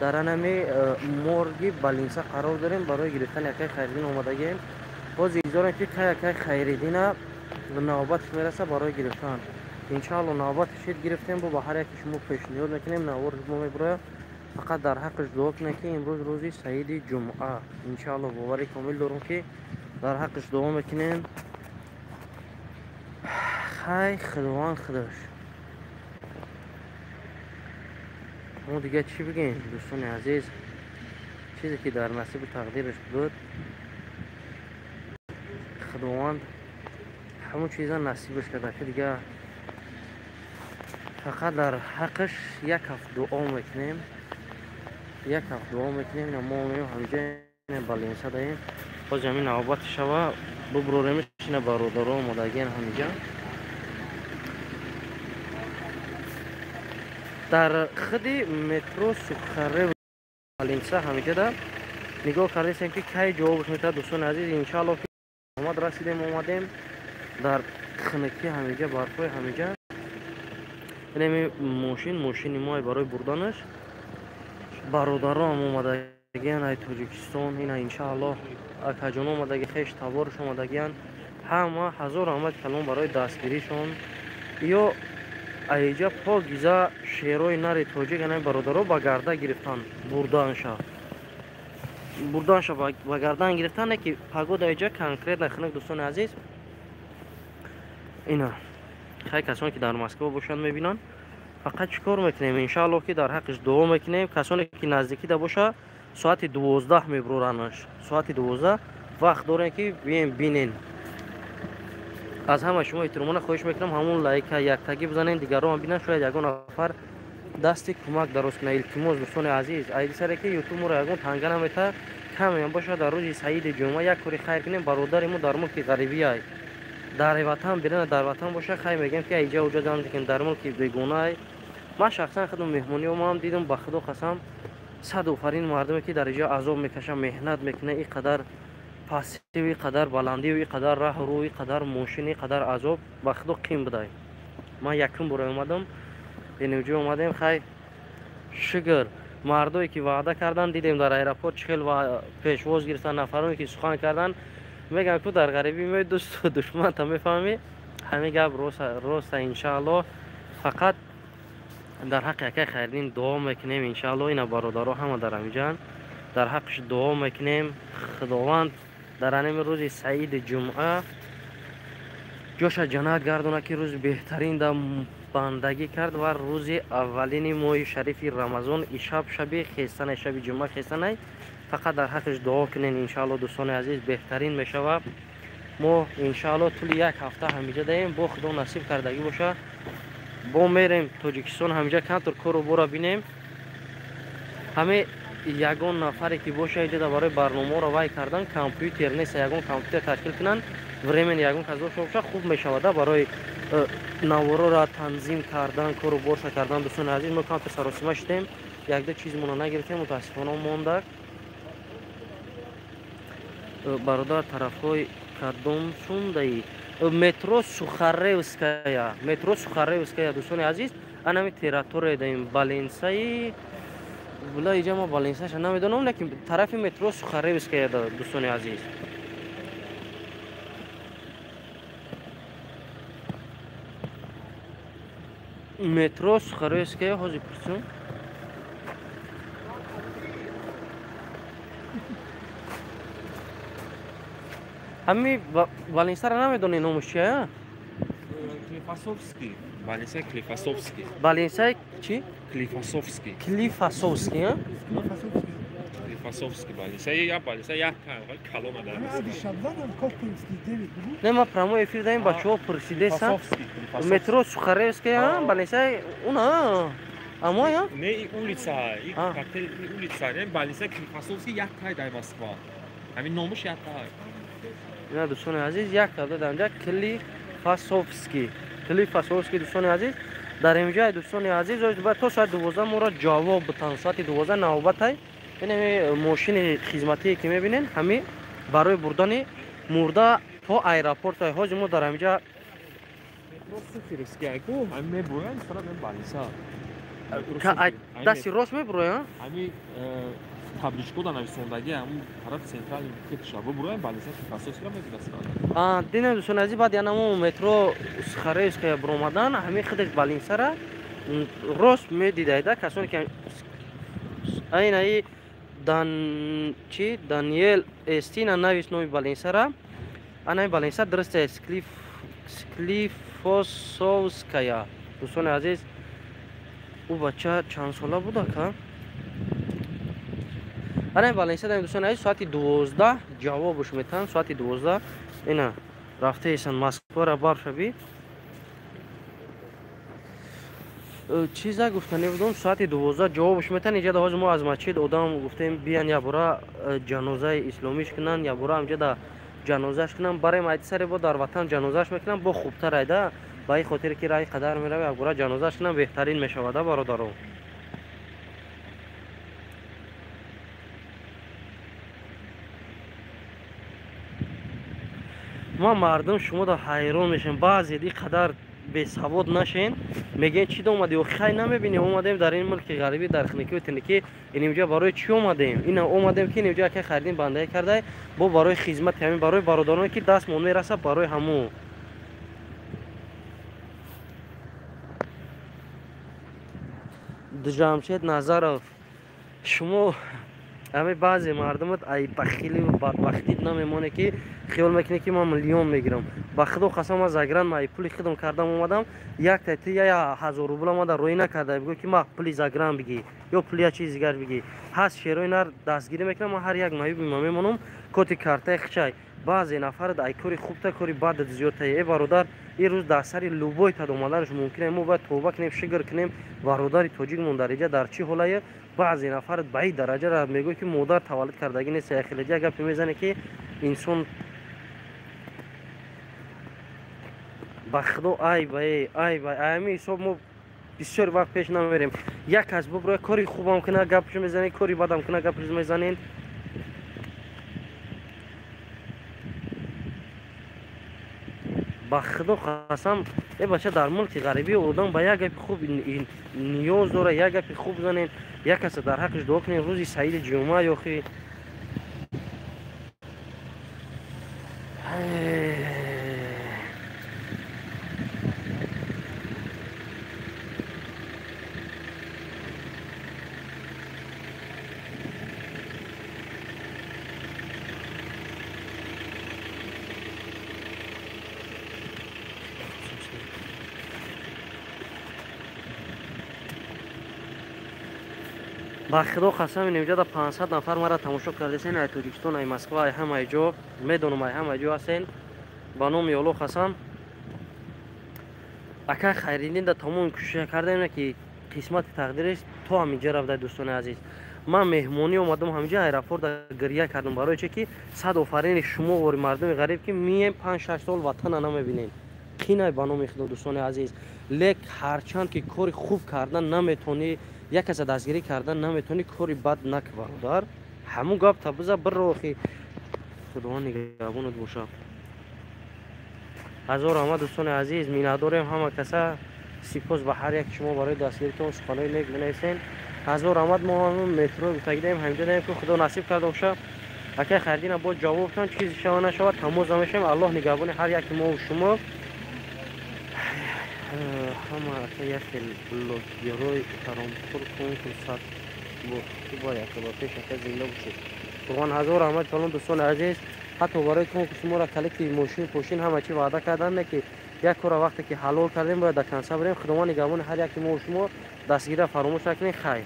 Дар анами морги Балинса қарор дорем, барои гирифтани акай Хайриддин омадагием. Боз интизорем, ки кай акай Хайриддина навбатш мераса барои гирифтан. Иншаалло, навбати шид гирифтем, бо ба ҳар яке шумо пешниҳод мекунем, навор мо мебурояд. Фақат дар ҳаққаш дуо кунед, ки имрӯз рӯзи саиди ҷумъа. Иншаалло, боварӣ комил дорум, ки дар ҳаққаш дуо мекунем. Хай, худованд худаш. Мо дига чӣ бигем, дӯстони азиз? Чизе ки дар насибу тақдираш буд, худованд ҳамон чиза насибаш карда, ки дига фақат дар ҳаққаш як ҳафт дуо мекунем, як ҳафт дуо мекунем. Мо меем ҳамҷа Балинса даем, боз ҳамин навбати шава буброремиш. Ина бародаро омодагиан ҳамиҷа дар худи метро Сухарев Балинса. Ҳамиҷада нигоҳ кардесем, ки кай ҷавобш метавад. Дӯстони азиз, иншаалло, ки омад расидем, омадем дар хунукӣ, ҳамиҷа барфҳои ҳамиҷа. Инами мошин, мошини мо барои бурданаш. Бародароам омадагиан ай Тоҷикистон. Ина, иншаалло, акаҷон омадаги, хеш таборш омадагиан ҳама. Ҳазор раҳмат калом барои дастгиришон. Ё аиҷа покиза шерои нари тоҷик, анами бародаро ба гарда гирифтан, бурданша ба гардан гирифтан, не ки погода иҷа конкретно хунук. Дӯстони азиз, ина хай, касоне ки дар Москва бошанд, мебинанд. Фақат чӣ кор мекунем? Иншаалло, ки дар ҳаққиш дуо мекунем. Касоне ки наздикида боша, соати 12 мебуроранаш. Соати 12 вақт дорем, ки бием бинен. Аз ҳама шумо эҳтиромона хоҳиш мекунам, ҳамон лайка яктагӣ бизанен, дигарон бинанд, шояд ягон нафар дасти кӯмак дароз кунад. Илтимос, дӯстони азиз, айди саре ки Ютуб моро ягон танга намета, камеам бошад, дар рӯзи саиди ҷумъа як кори хайр кунем. Бародари мо дар мулки ғарибиай, дар ватан бирена, дар ватан боша, хай, мегӯем, ки айҷа уҷа ҷамъ мекунем, дар мулки бегонаай. Ман шахсан худам меҳмонӣ омадам, дидам, ба худо қасам, сад офарин мардуме, ки дар иҷа азоб мекашанд, меҳнат мекунанд. Ин қадар пастив, ин қадар баландию, ин қадар раҳру, ин қадар мошин, ин қадар азоб, ба худо, қим будай. Ман якум бора омадам, бенуҷо омадем. Хай, шукр, мардое ки ваъда карданд, дидем дар аэропорт чӣ хел пешвоз гирифтанд. Нафароне ки сухан карданд, мегӯям, ку дар ғарибӣ меои, дӯсту душманта мефаҳмӣ. Ҳамин гап роста. Иншаалло, фақат дар ҳаққи акай Хайриддин дуо мекунем. Иншаалло, ина бародаро ҳама дар ҳамиҷаанд, дар ҳаққиш дуо мекунем. Худованд дар анами рӯзи саиди ҷумъа ҷоша ҷаннат гардона, ки рӯзи беҳтарин да бандагӣ кард ва рӯзи аввалини моҳи шарифи Рамазон ишаб, шаби хестанай, шаби ҷумъа хестанай. Фақат дар ҳаққиш дуо кунен, иншаалло. Дӯстони азиз, беҳтарин мешава. Мо, иншаалло, тӯли як ҳафта ҳамиҷа даем, бо худо насиб кардагӣ боша, бо мерем Тоҷикистон, ҳамиҷа камтур кору бора бинем. Ҳаме ягон нафаре ки боша иҷода барои барномаро вай кардан, компютер нест, ягон компютер ташкил кунанд, времени ягон кас дошта боша, хуб мешавада барои наворора танзим кардан, кору борша кардан. Дӯстони азиз, мо камтур саросима шудем, якду чизмона нагирифтем, мутаассифона, монда. Бародар, тарафҳои кадом сундаи? Метро Сухаревская, метро Сухаревская, дӯстони азиз, анами территория даем Баленсаи. Була, иҷа ма Баленсаша намедонам, лекин тарафи метро Сухаревская, дӯстони азиз. Метро Сухаревская, ҳозир пурсум. Ҳами Баленсара намедонӣ, номаш чия? Клифасовский. Баленсай Клифасовский. Баленсай чӣ? Клифасовский. Клифасовский, а? Клифасовский Баленсай, я Баленсай як калона дар. Не, ма прямой эфир даем, бачаҳо пурсидесан. Метро Сухаревская, Баленсай, уна амоя? Не, и улица, и коктейль улица, не, Баленсай Клифасовский як тай дар Москва. Ҳамин номаш як тай. Ина, дӯстони азиз, як тавда дар инҷа Клифасовский, Клифасовский. Дӯстони азиз, дар инҷа, дӯстони азиз, то соати 12 моро ҷавоб бутан. Соати 12 навбатай. Инами мошини хизматие ки мебинен, ҳами барои бурдани мурда то аэропорт. Ҳозир мо дар ҳаминҷа Сухаревский ку, ҳами мебуранд, фақат Баленса. Дасти рост мебуроя? Ҳами табличко да нависондаги ҳамун тарафи центральный худша бубуроям, больница Склифосовскийра мебинасанд. Динем, дӯстони азиз, баъд янамо метро Сухаревская буромадан, ҳамин худаш больницара рост медидайда, касоне ки айнаи дан чи Даниэл Эстина навис номи больницара, анаи больница дурусте, Склифосовская. Дӯстони азиз, ӯ бача чанд сола буда ка? Анаи больница даем, дӯстони азиз, соати 12 ҷавобш метаҳанд, соати 12 ина рафтаесан Москвара баршави. Чиза гуфтанӣ будум, соати 12 ҷавобш метаҳанд. Инҷа ҳозир мо аз масҷид одам гуфтем, биян ябора ҷанозаи исломиш кунанд, ябора ҳамҷа да ҷанозаш кунанд, барем айти саре бо дар ватан ҷанозаш мекунанд, бо хубтар айда, ба ин хотире ки раи қадар мераве, ябора ҷанозаш кунанд, беҳтарин мешавада, бародаро. Ма мардум шумо да ҳайрон мешем, баъзе ин қадар бесавод нашен, мегӯянд чӣ омадӣ, хай намебинем, омадем дар ин мулки ғарибӣ, дар хникию тиникӣ, инҷа барои чӣ омадем? Ина омадем ки инҷа ака Хайриддин бандаӣ кардай, бо барои хизмати ҳамин, барои бародароне ки дастмон мерасад, барои ҳамун. Ҷамшед Назаров, шумо ҳами баъзе мардумат ай бахилию бадбахтит намемоне ки хиёл мекунӣ ки ман миллион мегирам. Ба худо қасам, ман загран ман пули худам кардам омадам, якта ти я 1000 рубла ман дар рӯй накарда, бигӯ ки ман пули загран бигӣ ё пули я чизи дигар бигӣ. Ҳаст шерои нар дастгирӣ мекунам, ман ҳар як маюби ма мемонам коти картаи хичай. Баъзе нафарат ай кори хубта, кори бадат зиёдта. Э бародар, ин рӯз дар сари любой тад омаданаш мумкин, мо бояд тавба кунем, шукр кунем, бародари тоҷикмон дар инҷа дар чӣ ҳолае. Баъзе нафарат ба ин дараҷа мегӯяд ки модар таваллуд кардагӣ нест, яхелеҷа гапе мезане ки инсон ба худо айба, айба. Ҳамин ҳисоб мо бисёр вақт пеш намерем. Як кас буброя кори хубам куна гапшо мезанед, кори бадам куна гапшо мезанед. Ба худо қасам, э бача, дар мулки ғарибӣ одам ба як гапи хуб ниёз дора, як гапи хуб занед, як каса дар ҳаққаш дуо кунед, рӯзи саиди ҷумъа ёхи. Ба худо қасам, инҷа да 500 нафар мара тамошо кардесен, ай Тоҷикистон, ай Москва, ай ҳамаи ҷо, медонам ай ҳамаи ҷо ҳастен. Ба номи Оллоҳ қасам, ака Хайриддин да тамоми кӯшиша кардем ки қисмати тақдириш то ҳаминҷа рафта. Дӯстони азиз, ман меҳмонӣ омадам ҳаминҷа аэропорт гиря кардам, барои че ки сад офарини шумо вори мардуми ғариб ки мием 5-6 сол ватана намебинем. Қинай ба номи худо, дӯстони азиз, лек ҳарчанд ки кори хуб кардан наметонӣ, як каса дастгирӣ кардан наметонӣ, кори бад нак, бародар. Ҳамун гап та биза бирохи. Худованд нигаҳбонат боша. Ҳазор раҳмат, дӯстони азиз, миннатдорем ҳама каса. Сипос ба ҳар яки шумо барои дастгиритон, суханои нек менависен. Ҳазор раҳмат. Мо ҳамун метро гуфтагидаем, ҳаминҷа даем ки худо насиб карда боша. Акай Хайриддина боз ҷавобтон чизе шава нашавад, тамоз намешавем. Аллоҳ нигаҳбони ҳар яки мо шумо. Ҳама ака як хел блогерои таромкур конкурсат бо хуба яка ба пеш, ака зинда бошед. Қурбон, ҳазор раҳмат калон, дӯстони азиз. Ҳатто барои конкурс моро калити мошин пошин ҳама чи ваъда кардан, ки як кора вақте ки ҳалол кардем, бояд дар конса барем. Худованд нигаҳбони ҳар яки мо шумо. Дастгирира фаромӯш накунед. Хайр.